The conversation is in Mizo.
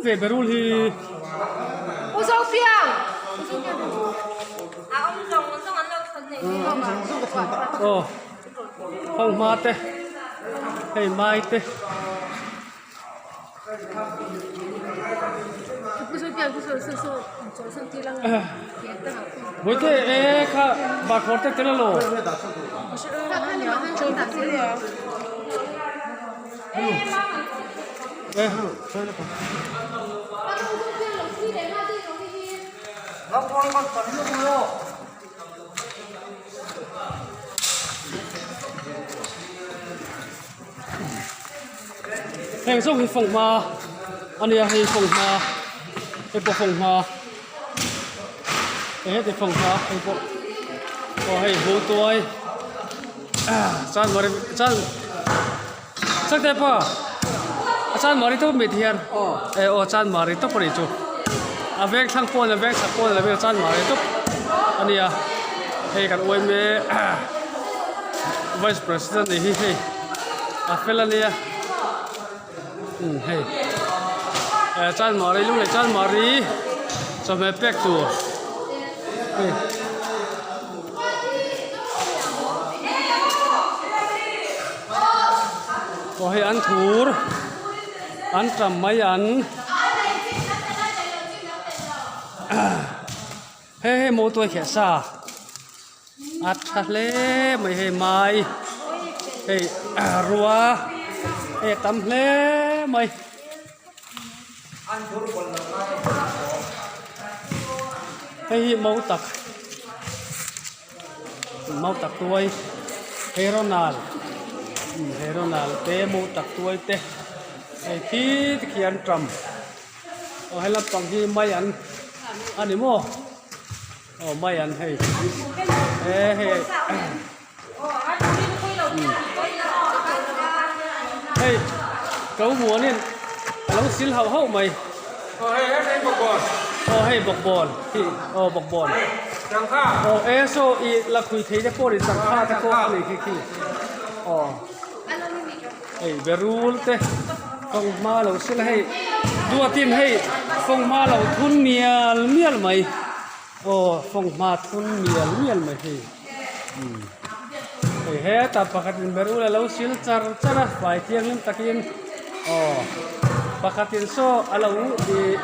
ve berul hi. U Zofiang! U Zofiang. A awm zawng zawng an lo thlan nei hi. Aw fanghma te hei mai te. Bawihte e kha bahkhawr te tel alo. E. Heng zawng hi fanghma a nia hei fanghma hei pawh fanghma hei heti fanghma hei pawh aw hei hu tuai chuan mari chuan sakte pa a chan mari tawp mai ti hian e aw chan mari tawp a nih chu a veng thlang pawn a veng chhak pawn a chan mari tawp a nia hei kan uai mek vice president nih hi hei a fel a nia umm hei eh chan mari lung leh chan mari chawhmeh pek tur hei. Aw hei an thur an tam mai an hei hei motor khiah sa a tha hle mai hei mai hei rua hei a tam hle mai. Hei hi mautak mautak tuai hei Ronald hei Ronald te mautak tuai te hei khi tikhian tram aw he lampang hi mai an a ni maw aw mai an hei e hei hei ko muanin a lo sil hauh hauh mai aw hei bawkbawn hi aw bawkbawn aw e saw ih lakhuih thei te pawh a ni changkha te pawh a ni khi khi aw hei berul te fanghma lo sil a hei duatin hei fanghma lo thun mial mial mai aw fanghma thun mial mial mai hei. Hei hetah pakhatin berul a lo sil char char a fai thianghlim takin aw pakhatin saw a lo ih.